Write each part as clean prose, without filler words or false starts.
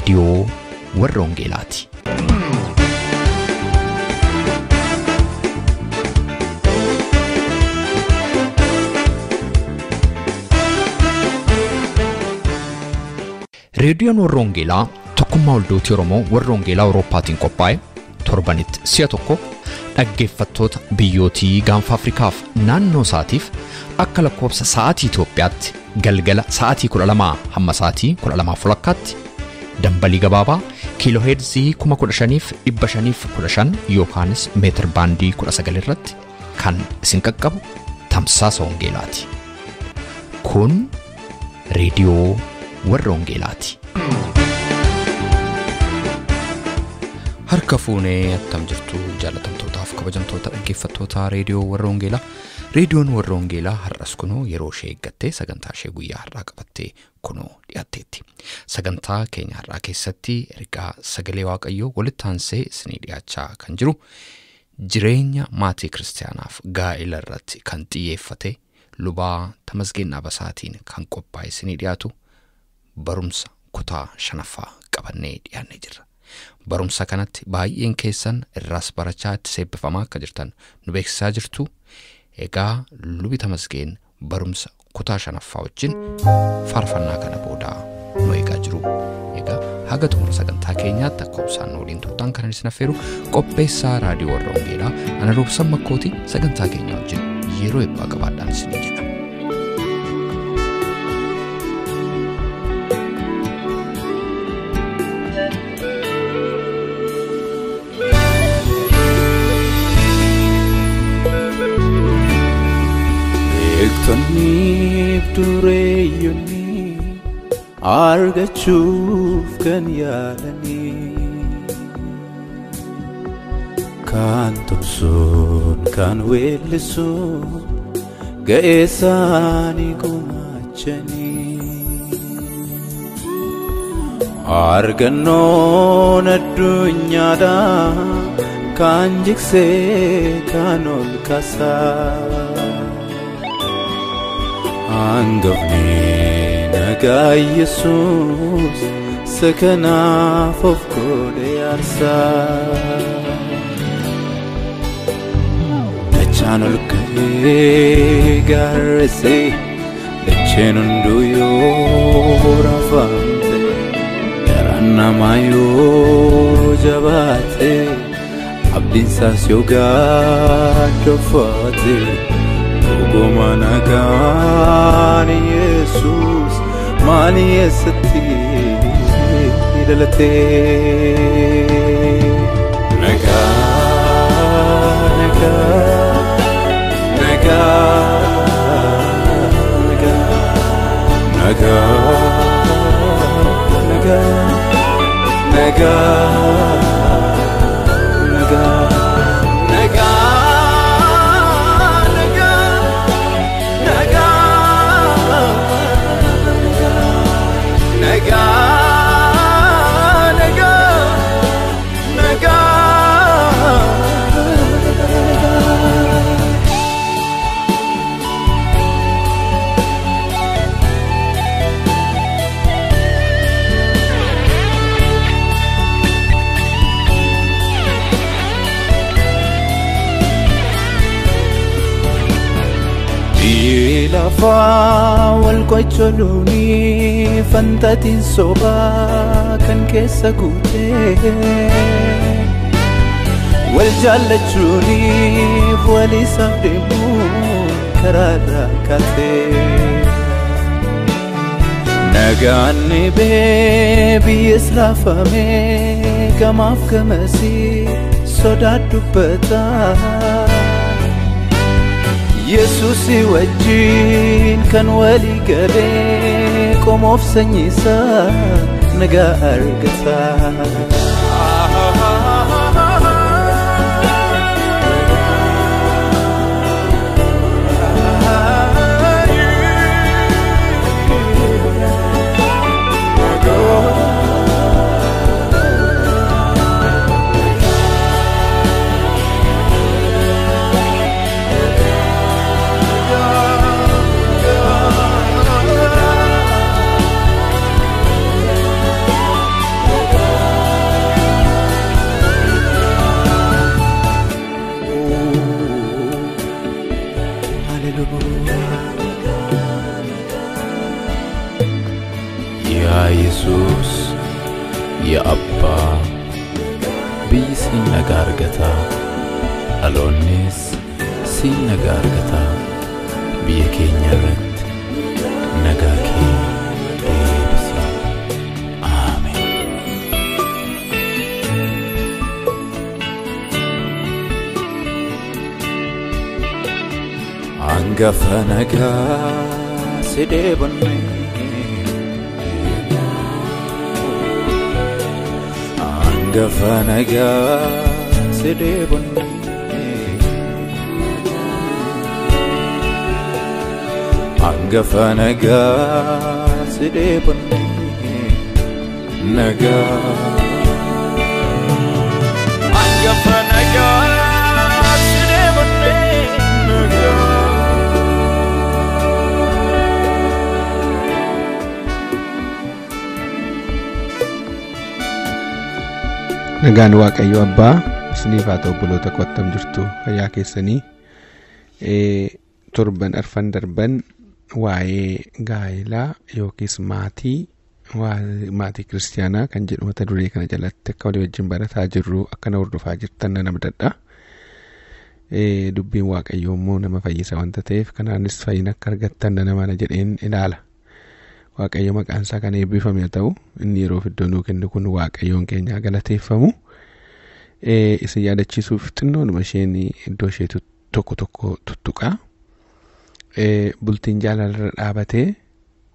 Reediyoo warra Wangeelaati. Reediyoon warra Wangeelaa tokkummaa waldootii Oromoo warra Wangeelaa Awurooppaatiin qophaa'e torbanitti si'a tokko dhaggeeffattoota biyyootii gaanfa Afrikaaf naannoo isaatiif akka lakkoofsa sa'aatii Itoophiyaatti galgala sa'aatii 12 hamma sa'aatii 12:30 dambalii gabaabaa kiilooheerzii 15,515 yookaanis meetir baandii 19 irratti kan isin qaqqabu tamsaasa Wangeelaati. Kun reediyoo warra Wangeelaati. Harka fuunee attam jirtu jaalatamtootaaf kabajamtoota dhaggeeffattoota reediyoo warra Wangeelaa. Reediyoon warra Wangeelaa har'as kunoo yeroo ishee eeggattee sagantaa ishee guyyaa har'aa qabattee kunoo dhiyaatteetti. Sagantaa keenya har'aa keessatti ergaa sagalee Waaqayyoo walitti aansee isinii dhiyaachaa kan jiru jireenya maatii kiristaanaaf gaa'ela irratti kan xiyyeeffate lubaa Tamasgeen Dhaabasaatiin kan qophaa'e isinii dhiyaatu barumsa kutaa 5ffaa qabannee dhiyaannee jirra. Barumsa kanatti baay'een keessan irraas barachaa itti seebbifamaa akka jirtan nu beeksisaa jirtu. Egaa lubi Tamasgeen barumsa kutaa 5ffaa wajjin faarfannaa kana booda nu eegaa jiru. Egaa haga xumura sagantaa keenyaatti akka obsaan nu waliin turtan kan isin affeeru qopheessaa raadiyoo warra Wangeelaa ana Roobsan Makkootii sagantaa keenya wajjin yeroo eebbaa qabaadhaan isinii jedha. Beektonni dureeyyonni argachuuf kan yaalanii kan tumsuun kan weellisuun ga'ee isaanii gumaachanii argannoon addunyaadhaa kan jigsee kan ol kaasaa Hangafni nagaa Yesuus sakanaaf of godhe aarsaa. Dachaan ol ka'ee gaarreessee dacheen hunduu yoo raafamte garaan namaa yoo jabaate abdiin isaas yoo gaaddoofate. Dhuguma nagaan Yesuus maal eessatti dhalate? Nagaa, nagaa, nagaa, nagaa, nagaa, nagaa, nagaa, nagaa. Nagaa, nagaa, nagaa. Biyyi lafaa wal qocholuuni fantatiin sobaa kan keessa guutee wal jaallachuuniif wal isaaf deemuun karaarraa kaatee nagaan dhibee biyyis raafamee gamaaf gamasii sodaa dubbataa. Yesuus wajjin kan walii galee qomoof sanyii isaa nagaa argata. Biyyi siin nagaa argata. Dhaloonnis siin nagaa argata. Biyya keenya irratti nagaa kee deebisi. Ameen. Hangafa nagaa si dheebonne. Hangafa nagaa si dheebonne. Hangafa nagaa si dheebonne. Nagaa. Hangafa nagaa si dheebonne. Nagaa. Nagaan Waaqayyo Abbaa isiniif haa ta'u obboloota koo attam jirtu fayyaa keessanii torban arfan darban waa'ee gaa'elaa yookiis maatii kiristaanaa kan jedhu mata duree kana jalatti akka walii wajjin barataa jirru akkana hordofaa jirtan nan abdadha. Dubbiin Waaqayyoo immoo nama fayyisa wanta ta'eef kanaanis fayyina akka argattan nan amana jedheen ilaala. Waaqayyo maqaan isaa kan eebbifame haa ta'u inni yeroo iddoo nuu kennu kun Waaqayyoon keenya galateeffamu. Isin yaadachiisuuf xinnoonuma isheen iddoo ishee tokko tokko tuttuqaa. Bultiin jaalalarra dhaabatee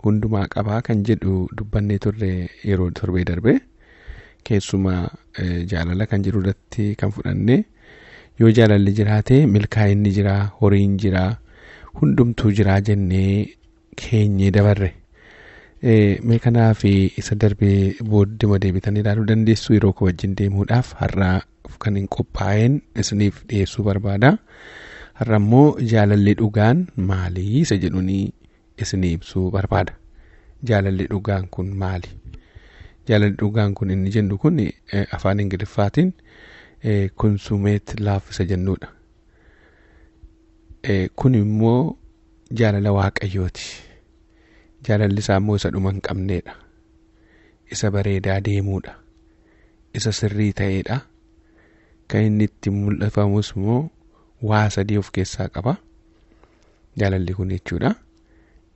hundumaa qabaa kan jedhu dubbannee turre yeroo torbee darbe keessumaa jaalala kan jedhu irratti kan fudhanne yoo jaalalli jiraate milkaa'inni jira, horiin jira, hundumtuu jira jennee keenyee dabarre. Mee kanaaf isa darbee booddee deebitanii ilaaluu dandeessu yeroo koo wajjin deemuudhaaf har'a kan hin qophaa'een isiniif dhiyeessuu barbaada. Har'a immoo jaalalli dhugaan maali isa jedhuun isinii ibsuu barbaada. Jaalalli dhugaan kun maali? Jaalalli dhugaan kun inni jennu kun afaan Ingiliffaatiin consummate love isa jennuudha. Kun immoo jaalala Waaqayyooti. Jaalalli isaa immoo isa dhuma hin qabneedha. Isa bareedaa deemuudha. Isa sirrii ta'eedha. Kan inni itti mul'ifamus immoo waa sadii of keessaa qaba. Jaalalli kun jechuudha.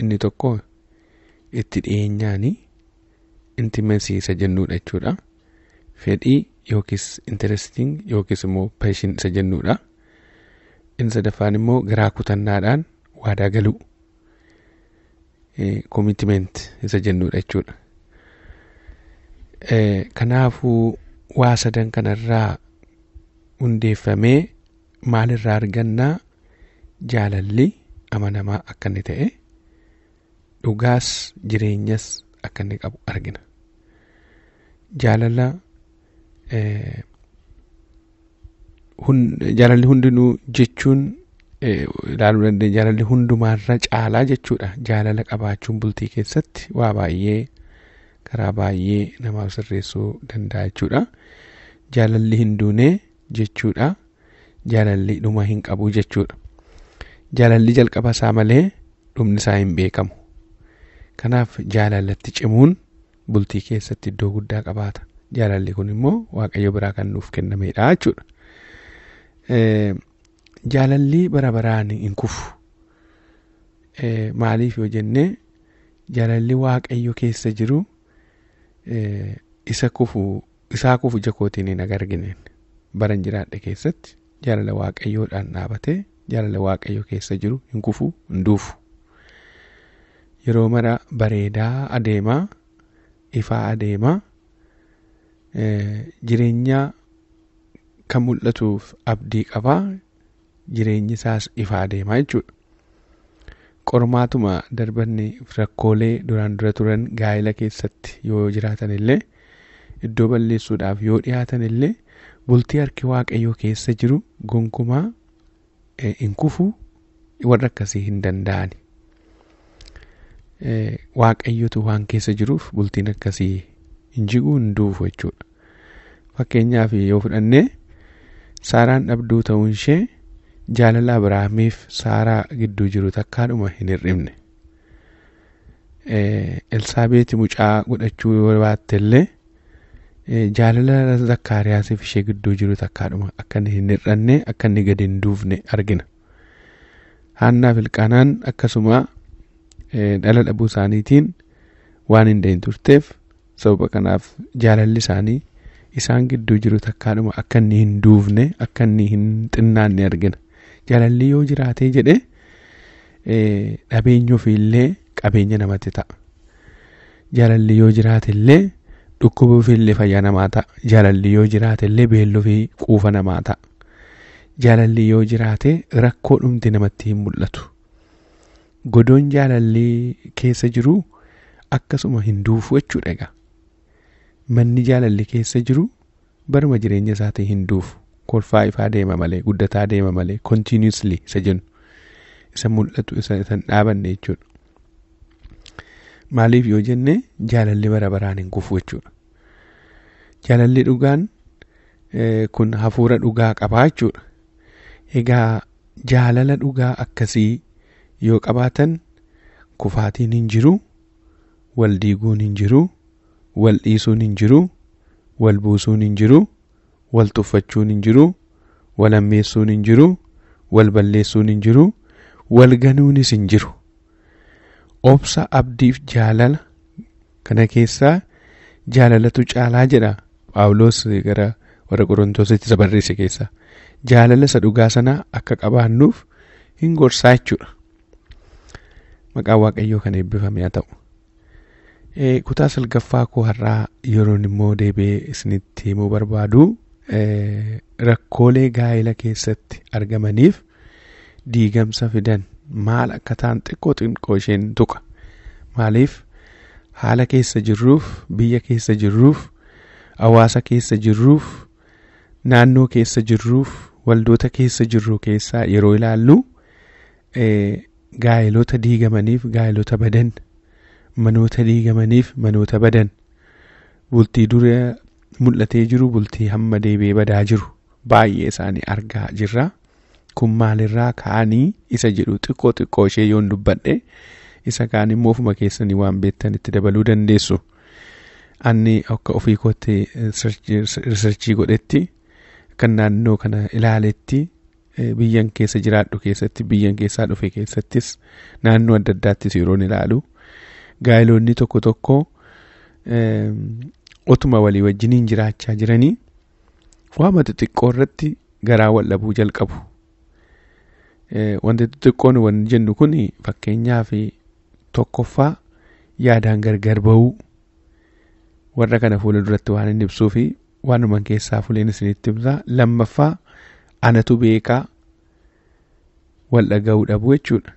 Inni tokko itti dhiyeenyaani intimacy isa jennuudha jechuudha. Fedhii yookiis interesting yookiis immoo passion isa jennuudha. Inni sadaffaan immoo garaa kutannaadhaan waadaa galuu. Commitment isa jennuudha jechuudha. Kanaafuu waa sadan kanarraa hundeeffamee maalirraa argannaa jaalalli amanamaa akka inni ta'e dhugaas jireenyas akka inni qabu argina. Jaalala jaalalli hundinuu jechuun ilaaluu dandeenya. Jaalalli hundumaarra caalaa jechuudha. Jaalala qabaachuun bultii keessatti waa baay'ee karaa baay'ee namaaf sirreessuu danda'a jechuudha. Jaalalli hin duune jechuudha. Jaalalli dhuma hin qabu jechuudha. Jaalalli jalqaba isaa malee dhumni isaa hin beekamu. Kanaaf jaalalatti cimuun bultii keessatti iddoo guddaa qabaata. Jaalalli kun immoo Waaqayyo biraa kan nuuf kennamedha jechuudha. Jaalalli bara baraan hin kufu. Maaliif yoo jenne jaalalli Waaqayyo keessa jiru isa kufu isaa kufu ija kootiin hin agargineen baran jiraadhe keessatti jaalala Waaqayyoodhaan dhaabatee jaalala Waaqayyo keessa jiru hin kufu hin duufu. Yeroo mara bareedaa adeemaa, ifaa adeemaa, jireenya kan mul'atuuf abdii qabaa, jireenyi isaas ifaa adeemaa jechuudha. Qormaatuma darbanni rakkoolee duraan dura turan gaa'ela keessatti yoo jiraatan illee iddoo balleessuudhaaf yoo dhiyaatan illee bultii harki Waaqayyoo keessa jiru gonkumaa hin kufu, warra akkasii hin danda'ani. Waaqayyotu waan keessa jiruuf bultiin akkasii hin jigu hin duufu jechuudha. Fakkeenyaaf yoo fudhanne Saaraan dhabduu ta'uun ishee jaalala Abrahaamiif Saaraa gidduu jiru takkaadhuma hin hir'ifne. Elsaabeeti mucaa godhachuu yoo baatte illee Jaalala Zakkaariyaasiif ishee gidduu jiru takkaadhuma akka inni hin hir'anne akka inni gadi hin duufne argina. Haannaaf Ilqaanaan akkasuma dhala dhabuu isaaniitiin waan hin da'in turteef sababa kanaaf jaalalli isaanii isaan gidduu jiru takkaadhuma akka inni hin duufne akka inni hin xinnaanne argina. Jaalalli yoo jiraatee jedhe dhabeenya ofiillee qabeenya namatti ta'a. Jaalalli yoo jiraate illee dhukkuba ofiillee fayyaa namaa ta'a. Jaalalli yoo jiraate illee beelli ofii quufa namaa ta'a. Jaalalli yoo jiraate rakkoo dhumti namatti hin mul'atu. Godoon jaalalli keessa jiru akkasuma hin duufu jechuudha egaa. Manni jaalalli keessa jiru baruma jireenya isaatiin hin duufu. Kolfaa ifaa deema malee guddataa deema malee continuously isa jennu isa mul'atu isa hin dhaabanne jechuudha. Maaliif yoo jenne jaalalli bara baraan hin kufu jechuudha. Jaalalli dhugaan kun hafuura dhugaa qabaa jechuudha. Egaa jaalala dhugaa akkasii yoo qabaatan kufaatiin hin jiru, wal diiguun hin jiru, wal dhiisuun hin jiru, wal buusuun hin jiru, wal tuffachuun hin jiru, wal hammeessuun hin jiru, wal balleessuun hin jiru, wal ganuunis hin jiru. Obsa abdiif jaalala kana keessaa jaalalatu caalaa jedha Phaawulos gara warra Qorontositti isa barreesse keessaa. Jaalala isa dhugaa sana akka qabaannuuf hin gorsaa jechuudha. Maqaan Waaqayyoo kan eebbifame haa ta'u. Kutaa salgaffaa koo har'aa yeroon immoo deebi'ee isinitti himuu barbaadu rakkoolee gaa'ela keessatti argamaniif diigamsa fidan maal akka ta'an xiqqoo xiqqoo isheen tuqa. Maaliif haala keessa jirruuf, biyya keessa jirruuf, hawaasa keessa jirruuf, naannoo keessa jirruuf, waldoota keessa jirru keessaa yeroo ilaallu gaa'eloota diigamaniif gaa'eloota badan, manoota diigamaniif manoota badan, bultii dura mul'atee jiru bultii hamma deebi'ee badaa jiru baay'ee isaanii argaa jirra. Kun maalirraa ka'anii isa jedhu xiqqoo xiqqoo ishee yoon dubbadhe isa kaan immoo ofuma keessanii waan beektan itti dabaluu dandeessu. Ani akka ofii kootti riisarchii godhetti kan naannoo kana ilaaletti biyyan keessa jiraadhu keessatti biyyan keessaa dhufe keessattis naannoo adda addaattis yeroon ilaalu gaa'eloonni tokko tokko otuma walii wajjiniin jiraachaa jiranii waama xixiqqoo irratti garaa wal dhabuu jalqabu. Wanti xixiqqoon wanti jennu kun fakkeenyaaf tokkoffaa yaadaan gargar ba'uu warra kana fuula duratti waan inni ibsuu fi waanuman keessaa fuuleen isinitti ibsa. Lammaffaa anatu beekaa wal dhaga'uu dhabuu jechuudha.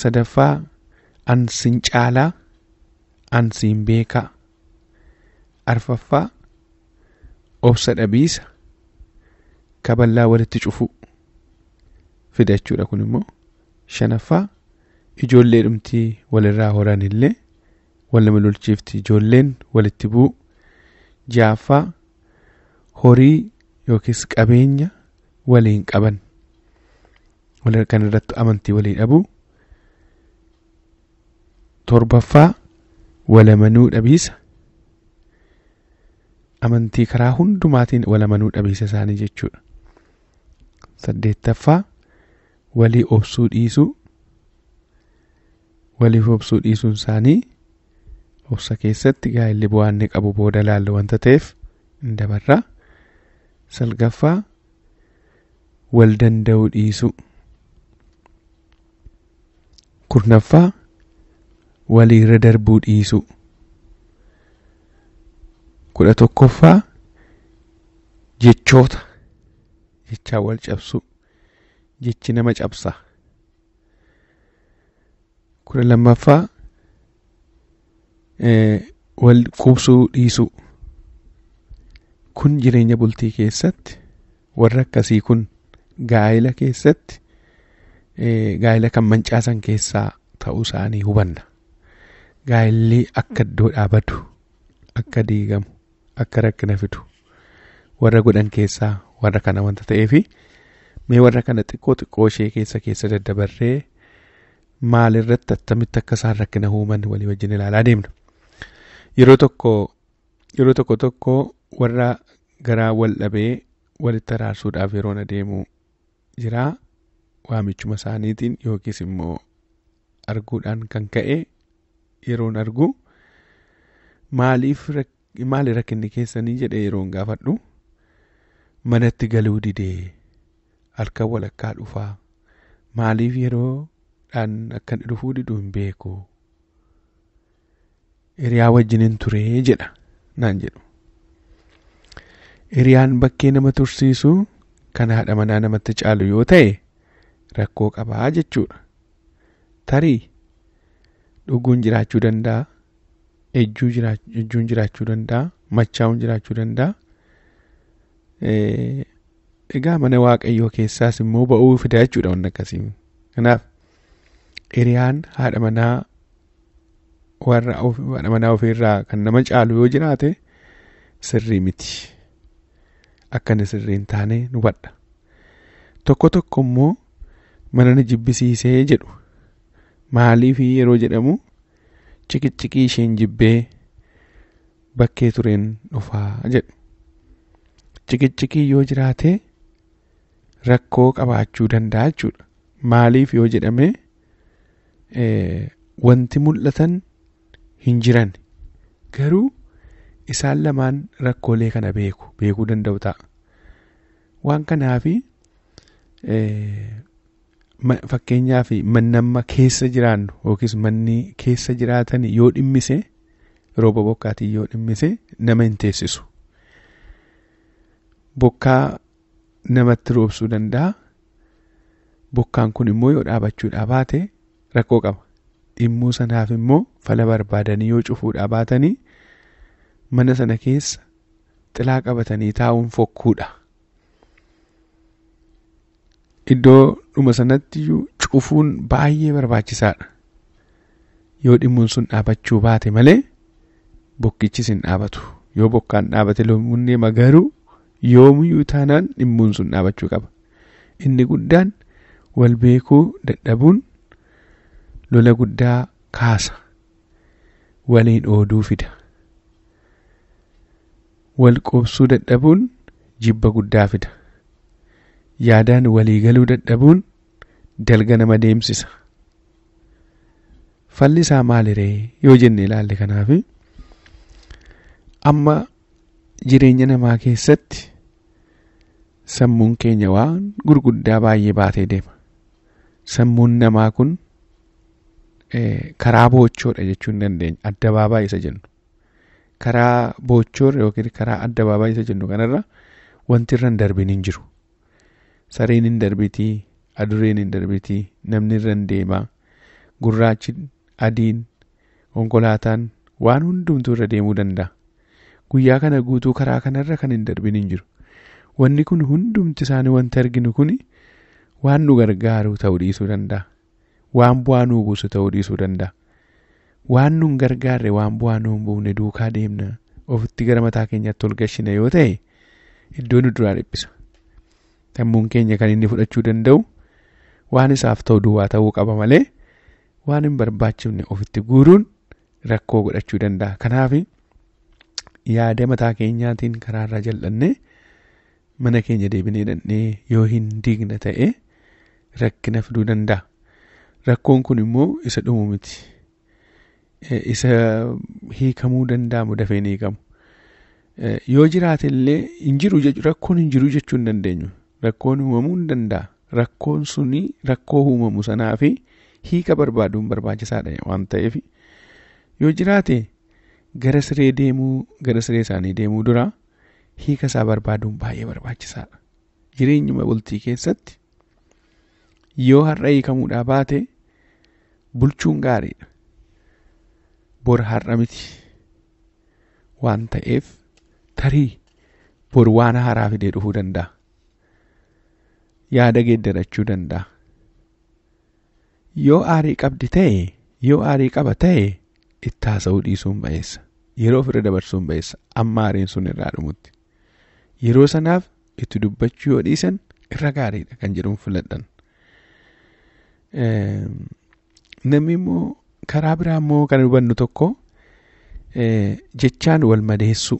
Sadaffaa an sin caalaa an siin beekaa. Arfaffaa obsa dhabiisa kaballaa walitti cufuu fida jechuudha. Kun immoo shanaffaa ijoollee dhumtii walirraa horan illee wal nama lolchiifti ijoolleen walitti bu'u. Ja'affaa horii yookiis qabeenya waliin qaban kan irratti amantii walii dhabuu. Torbaffaa walamanuu dhabiisa amantii karaa hundumaatiin walamanuu dhabiisa isaanii jechuudha. Saddeettaffaa walii obsuu dhiisuu waliif obsuu dhiisuun isaanii obsa keessatti gaa'elli bu'aa inni qabu booda ilaallu wanta ta'eef hin dabarra. Salgaffaa wal danda'uu dhiisuu. Kurnaffaa waliirra darbuu dhiisuu. 11ffaa jechoota jechaa wal cabsuu jechi nama cabsa. 12ffaa wal quubsuu dhiisuu. Kun jireenya bultii keessatti warra akkasii kun gaa'ela keessatti gaa'ela kan mancaasan keessaa ta'uu isaanii hubanna. Gaa'elli akka iddoo dhaabatu, akka diigamu, akka rakkina fidu warra godhan keessaa warra kana wanta ta'eefi mee warra kana xiqqoo xiqqoo ishee keessa keessa daddabarree maalirratti attamitti akka isaan rakkina uuman walii wajjin ilaalaa deemna. Yeroo tokko Yeroo tokko tokko warra garaa wal dhabee walitti araarsuudhaaf yeroon adeemu jira. Waamichuma isaaniitiin yookiis immoo arguudhaan kan ka'e yeroon argu maaliif maali rakkinni keessanii jedhee yeroon gaafadhu manatti galuu didee halkan walakkaa dhufaa maaliif yeroodhaan akka inni dhufuu didu hin beeku hiriyaa wajjinin turee jedha naan jedhu. Hiriyaan bakkee nama tursiisu kan haadha manaa namatti caalu yoo ta'e rakkoo qabaa jechuudha. Tarii dhuguun jiraachuu danda'a, ejjuun jiraachuu danda'a, machaa'uun jiraachuu danda'a. Egaa mana Waaqayyoo keessaas immoo ba'uu fida jechuudha wanni akkasii. Kanaaf hiriyaan haadha manaa warra haadha manaa ofiirraa kan nama caalu yoo jiraate sirrii miti. Akka inni sirrii hin taane nu hubadha. Tokko tokko immoo mana na jibbisiisee jedhu. Maaliif yeroo jedhamu ciqicciqii isheen jibbee bakkee tureen dhufaa jedhu. Ciqicciqii yoo jiraate rakkoo qabaachuu danda'a jechuudha. Maaliif yoo jedhame wanti mul'atan hin jiran garuu isaan lamaan rakkoolee kana beekuu danda'u ta'a. Waan kanaafi fakkeenyaaf manni amma keessa jiraannu yookiis manni keessa jiraatan yoo dhimmise rooba bokkaatiin yoo dhimmise nama hin teessisu. Bokkaa namatti roobsuu danda'a. Bokkaan kun immoo yoo dhaabachuudhaa baate rakkoo qaba. Dhimmuu sanaaf immoo fala barbaadanii yoo cufuudhaa baatanii mana sana keessa xilaa qabatanii taa'uun fokkuudha. Iddoo dhuma sanatti cufuun baay'ee barbaachisaadha. Yoo dhimmuun sun dhaabachuu baate malee bokkichis hin dhaabatu. Yoo bokkaan dhaabate lumuun deema garuu yoomiyyuu taanaan dhimmuun sun dhaabachuu qaba. Inni guddaan wal beekuu dadhabuun lola guddaa kaasa. Waliin ooduu fida. Wal qoobsuu dadhabuun jibba guddaa fida. Yaadaan walii galuu dadhabuun dalga nama deemsisa. Falli isaa maaliree yoo jenne ilaalle kanaaf amma jireenya namaa keessatti sammuun keenya waan gurguddaa baay'ee baatee deema. Sammuun namaa kun karaa boochoodha jechuu hin dandeenya. Addabaabaa isa jennu. Karaa boochoorra yookiin karaa addabaabaa isa jennu kanarra wanti irra hin darbin hin jiru. Sareen hin darbitii, adurreen hin darbitii, namni irra hin deemaa, gurraachi, adiin, konkolaataan waan hundumtuu irra deemuu danda'a. Guyyaa kana guutuu karaa kanarra kan hin darbin hin jiru. Wanni kun hundumti isaanii wanti arginu kun waan nu gargaaru ta'uu dhiisuu danda'a. Waan bu'aa nuu buusu ta'uu dhiisuu danda'a. Waan nu hin gargaarre waan bu'aa nuu hin buufne duukaa deemna ofitti gara mataa keenyatti ol gashina yoo ta'e iddoo nu duraa dhiphisa. Sammuun keenya kan inni fudhachuu danda'u waan isaaf ta'u duwwaa ta'uu qaba malee waan hin barbaachifne ofitti guuruun rakkoo godhachuu danda'a. Kanaaf yaada mataa keenyaatiin karaarraa jal'annee mana keenya deebinee dhannee yoo hin diigna ta'e rakkina fiduu danda'a. Rakkoon kun immoo isa dhumu miti. Isa hiikamuu danda'amu dafee ni hiikamu. Yoo jiraate illee hin jiru rakkoon hin jiru jechuu hin dandeenyu. Rakkoon uumamuu hin danda'a. Rakkoon suni rakkoo uumamu sanaa fi hiika barbaaduun barbaachisaadha waan ta'eef yoo jiraate gara siree deemuu gara siree isaanii deemuu dura hiika isaa barbaaduun baay'ee barbaachisaadha. Jireenyuma bultii keessatti yoo har'a hiikamuudhaa baate bulchuun gaariidha. Bor har'a miti waan ta'eef tarii bor waan haaraa fidee dhufuu danda'a. Yaada geeddarachuu danda'a. Yoo aarii qabdi ta'e yoo aarii qaba ta'e itti haasa'uu dhiisuun ba'eessa. Yeroo ofirra dabarsuun ba'eessa. Amma aariin sun irraa dhumutti. Yeroo sanaaf itti dubbachuu yoo dhiisan irra gaariidha kan jedhuun filadhan. Namni immoo karaa biraa immoo kan hubannu tokko Jechaan wal madeessuu.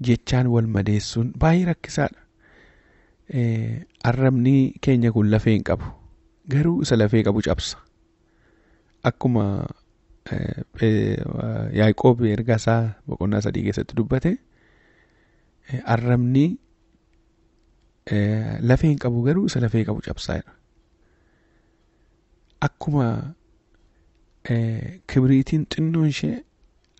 Jechaan wal madeessuun baay'ee rakkisaadha. Arrabni keenya kun lafee hin qabu. Garuu isa lafee qabu cabsa. Akkuma Yaaqoob ergaa isaa boqonnaa 3 keessatti dubbate, arrabni lafee hin qabu garuu isa lafee qabu cabsaa jedha. Akkuma kibriitiin xinnoon ishee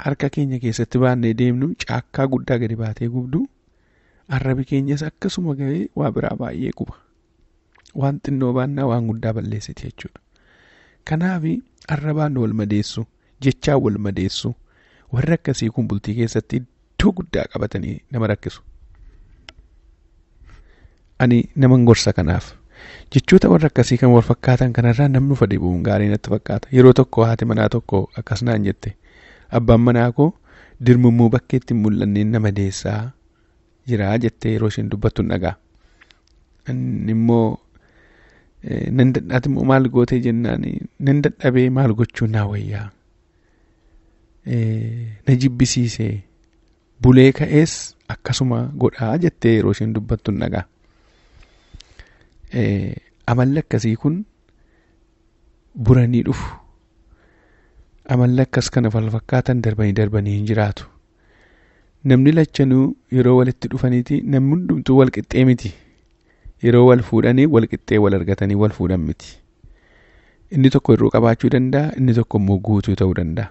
harka keenya keessatti baannee deemnu caakkaa guddaa gadi baatee gubdu, arrabi keenyas akkasuma gahee waa biraa baay'ee guba. Waan xinnoo baannaa waan guddaa balleessiti jechuudha. Kanaaf arrabaan wal madeessu, jechaan wal madeessu, warri akkasii kun bultii keessatti iddoo guddaa qabatanii nama rakkisu. Ani naman gorsa kanaaf. Jechoota warra akkasii kan wal fakkaatan kanarraa namni ufa deebi'uun gaarii natti fakkaata. Yeroo tokko haati manaa tokko akkas naan jette, abbaan manaa koo dirmummuu bakkeetti hin mul'anneen nama deessaa jira jettee yeroo isheen dubbattu hin dhagaa. Inni immoo nan ati immoo maal gootee jennaan nan dadhabee maal gochuun naa wayyaa. Na jibbisiisee bulee ka'ees akkasuma godhaa jettee yeroo isheen dubbattu hin dhagaa. Amalli akkasii kun buranii dhufu. Amalli akkas kana wal fakkaatan darbanii darbanii hin jiraatu. Namni lachanuu yeroo walitti dhufaniiti namni hundumtuu wal qixxee miti. Yeroo wal fuudhanii wal qixxee wal argatanii wal fuudhan miti. Inni tokko hir'uu qabaachuu danda'a, inni tokko immoo guutuu ta'uu danda'a.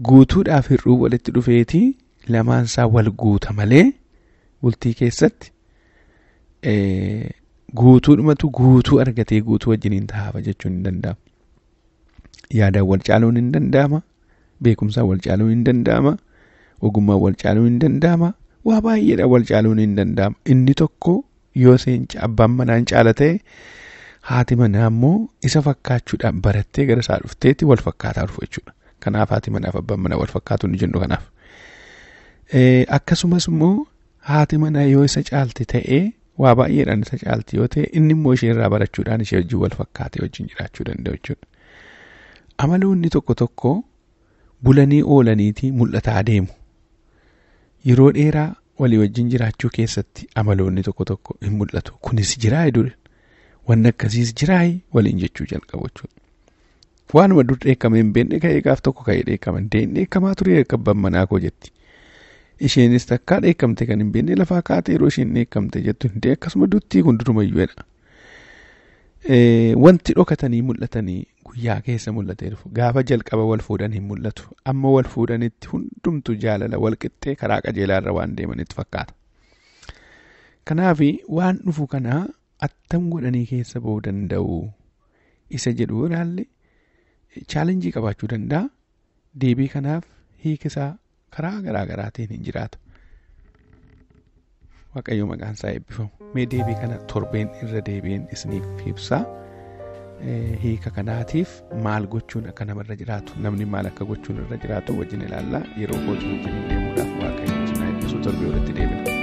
Guutuudhaaf hir'uu walitti dhufeeti lamaan isaa wal guuta malee bultii keessatti guutuudhumatu guutuu argatee guutuu wajjiniin taa'afa jechuun hin danda'amu. Yaadaan wal caaluun hin danda'ama, beekumsaan wal caaluun hin danda'ama, ogummaan wal caaluun hin danda'ama, waa baay'eedhaan wal caaluun hin danda'ama. Inni tokko yoo isheen abbaan manaan caala ta'e haati manaa immoo isa fakkaachuudhaan barattee gara isaa dhufteetti wal fakkaataa dhufu jechuudha. Kanaaf haati manaaf abbaan manaa wal fakkaatu ni jennu kanaaf. Akkasumas immoo haati manaa yoo isa caalti ta'ee waa baay'eedhaan isa caalti yoo ta'e inni immoo ishee irraa barachuudhaan ishee wajjin wal fakkaatee wajjin jiraachuu danda'u jechuudha. Amaloonni tokko tokko bulanii oolaniitii mul'ataa deemu. Yeroo dheeraa walii wajjin jiraachuu keessatti amaloonni tokko tokko hin mul'atu. Kunis jiraa dur, wanni akkasiis jiraa waliin jechuu jalqabu jechuudha. Waanuma dur dheekkame hin beekne ka'ee gaaf tokko ka'ee dheekkaman dheekkamaa ture abbaan manaa koo jetti. Isheenis takkaa dheekkamte kan hin beekne lafaa kaatee yeroo isheen dheekkamte jettu hin akkasuma duttii kun durumayyuu jedha. Wanti dhokatanii mul'atanii guyyaa keessa mul'atee dhufu. Gaafa jalqaba wal fuudhan hin mul'atu. Amma wal fuudhanitti hundumtu jaalala wal qixxee karaa qajeelaa irra waan deemanitti fakkaata. Kanaaf waan dhufu kana attam godhanii keessa ba'uu danda'u isa jedhu ilaalle chaalenjii qabaachuu danda'a. Deebii kanaaf hiikisaa karaa garaa garaatiin hin jiraatu. Waaqayyo maqaan isaa eebbifamu. Mee deebii kana torbeen irra deebiin isiniif ibsaa. Hiika kanaatiif maal gochuun akka namarra jiraatu, namni maal akka gochuun irra jiraatu wajjin ilaallaa. Yeroo kootii wajjin deemuudhaaf Waaqayyo isin eebbisu. Torbee walitti deebina.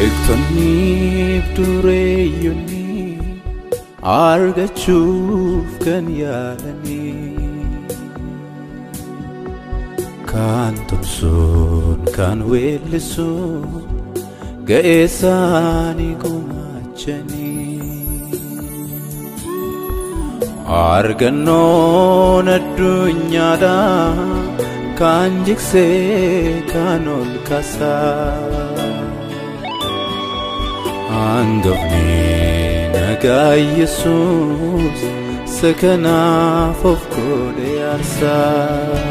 Beektonni dureeyyonni argachuuf kan yaalanii kan tumsuun kan weellisuun ga'ee isaanii gumaachanii argannoon addunyaadhaa kan jigsee kan ol kaasaa. Hangafni nagaa Yesuus isa kanaaf of godhe aarsaa.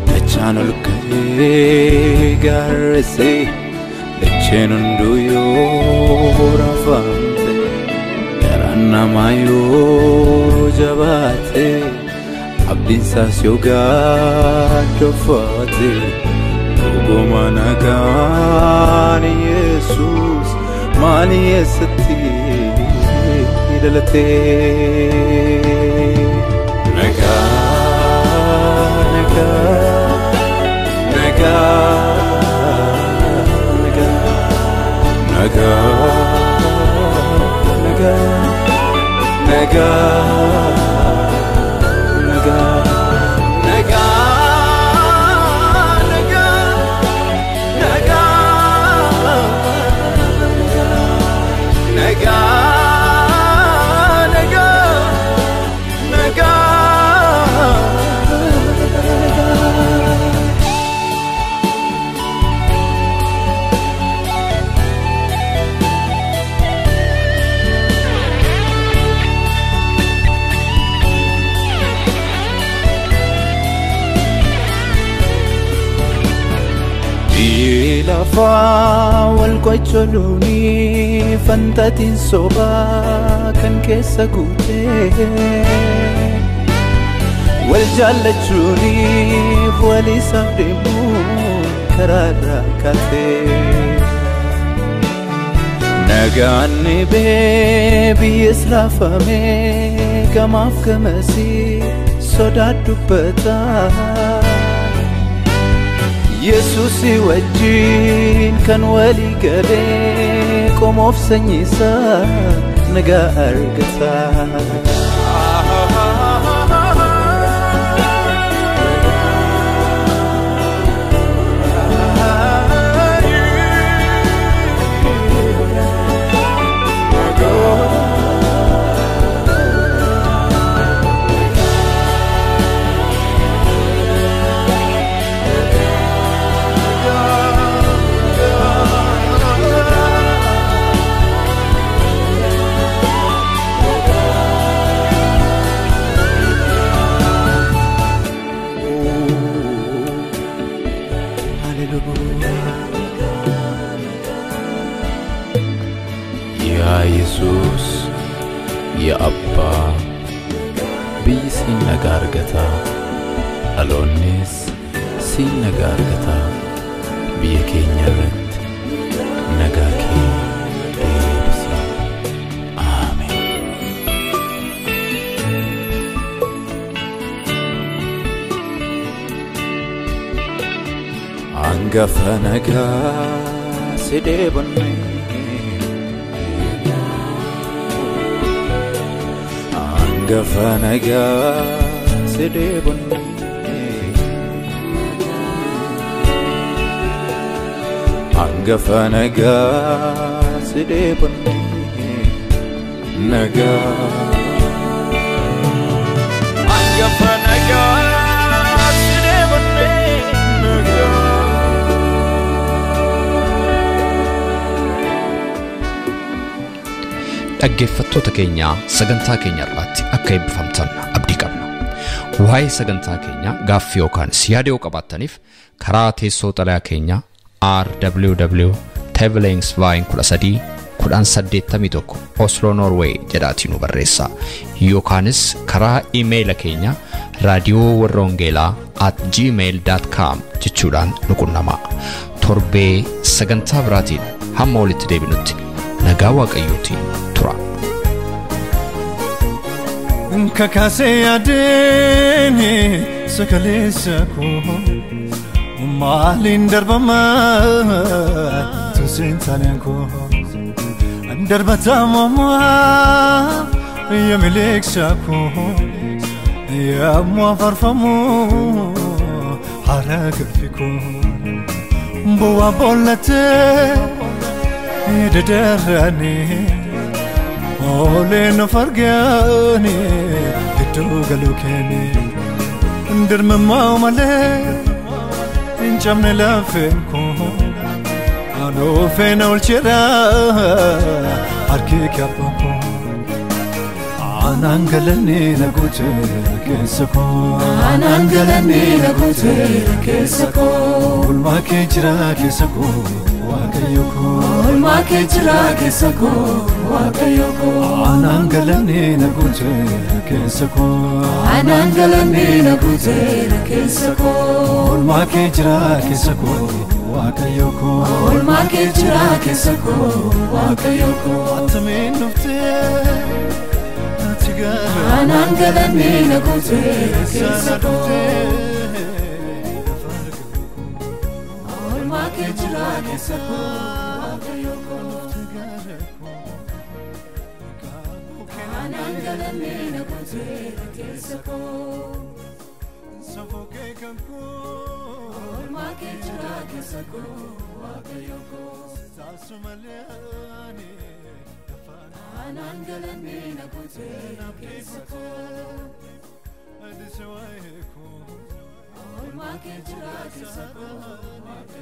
Dachaan ol ka'ee gaarreessee dacheen hunduu yoo raafamte garaan namaa yoo jabaate abdiin isaas yoo gaaddoofate. Dhuguma nagaan Yesuus maal eessatti dhalate? Nagaa nagaa nagaa nagaa nagaa nagaa nagaa nagaa nagaa nagaa nagaa nagaa nagaa. Lafaa wal qocholuuni fantatiin sobaa kan keessa guutee wal jaallachuuniif wal isaaf deemuun karaarra kaatee nagaan bee biyyas raafamee gamaaf gamasii sodaa dubbataa. Yesuus wajjin kan walii galee qomoof sanyiisaa nagaa argata. Yaa Yesuus, yaa Abbaa, biyyi siin nagaa argataa, dhaloonnis siin nagaa argataa, biyya keenya irratti nagaa kee deebisi. Ameen. Hangafa nagaa si dheebonne hangafa nagaa si dheebonne hangafa nagaa si dheebonne nagaa hangafa nagaa si dheebonne nagaa. Dhaggeeffattoota keenyaa sagantaa keenya irratti akka eebbifamtan abdii qabna. Waa'ee sagantaa keenyaa gaaffii yookaan yaada yoo qabaattaniif karaa teessoo xalayaa keenyaa RWW Tevelingsveien 13 1081 Oslo Norway jedhaatii nu barreessaa. Yookaanis karaa iimeeyila keenya raadiyoo warra wangeelaa @gmail.com jechuudhaan nu qunnamaa. Torbee sagantaa biraatiin hamma walitti deebinutti nagaa Waaqayyootiin tura. Kakasee adeeme sakaleessa koo maaliin darbama tuseen taaneen koo darbatama yamileeksa koo yammu afarfamu hara galfi koo bu'aa boollatee dadaranii. Oleen of argaani gidduu galuu keeni dirmammaa malee hin cabne lafeen koo anuu feena olcheera harki kabbaan koo anaan galannee na guute keessa koo anaan galannee na guute keessa koo oolmaa kee jira keessa koo Waaqayyo koo Oolmaa kee jira keessa koo Waaqayyo koo anaan galannee na guute keessa koo anaan galannee na guute keessa koo oolmaa kee jira keessa koo Waaqayyo koo Oolmaa kee jira keessa koo Waaqayyo koo Attamiin dhuftee ati Anaan galanni na guuteera keessa koo. Oolmaa kee jira keessa koo Waaqayyo koo. Anaan galanni na guuteera keessa koo. Oolmaa kee jira keessa koo Waaqayyo koo. Anaan galanni na guuteera keessa koo. Oolmaa kee jira keessa koo Waaqayyo.